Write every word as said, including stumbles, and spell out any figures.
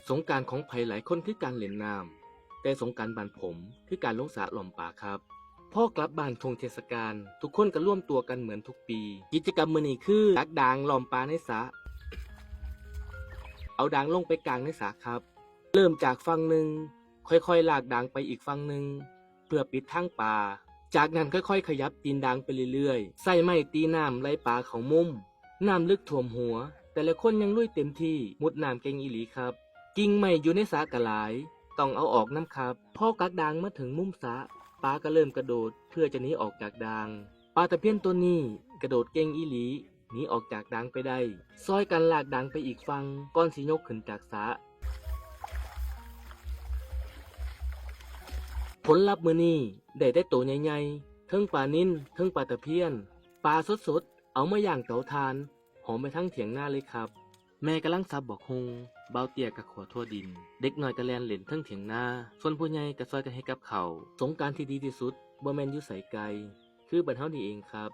สงกรานต์ของไผหลายคนคือการเล่นน้ำ แต่สงกรานต์บ้านผมคือการลงสระล้อมปลาครับ พอกลับบ้านช่วงเทศกาล ทุกคนก็รวมตัวกันเหมือนทุกปี กิจกรรมมื้อนี้คือตักดางล้อมปลาในสระ เอาดางลงไปกางในสระครับ เริ่มจากฝั่งหนึ่ง ค่อยๆลากดางไปอีกฝั่งหนึ่ง เพื่อปิดทางปลา จากนั้นค่อยๆขยับตีนดางไปเรื่อยๆ ใส่ไม้ตีน้ำไล่ปลาเข้ามุม น้ำลึกท่วมหัว แต่ละคนยังลุยเต็มที่ มุดน้ำเก่งอีหลีครับ กิ่งไม้อยู่ในสระก็หลาย ต้องเอาออกนำครับ พอกักดางมาถึงมุมสระ ปลาก็เริ่มกระโดดเพื่อจะหนีออกจากดาง ปลาตะเพียนตัวนี้กระโดดเก่งอีหลี หนีออกจากดางไปได้ ซอยกันลากดางไปอีกฝั่งก่อนสิยกขึ้นจากสระ ผลลัพธ์มื้อนี้ได้แต่โตใหญ่ๆ เทิงปลานิล เทิงปลาตะเพียน ปลาสดๆ เอามาย่างเตาถ่าน หอมไปทั้งเถียงนาเลยครับ แม่กำลังสับบักหุ่ง บ่าวเตี้ยก็ขั่วถั่วดิน เด็กน้อยก็แล่นเล่นเทิงเถียงนา ส่วนผู้ใหญ่ก็ซอยกันเฮ็ดกับข้าว สงกรานต์ที่ดีที่สุดบ่แม่นอยู่ไสไกล คือบ้านเฮานี่เองครับ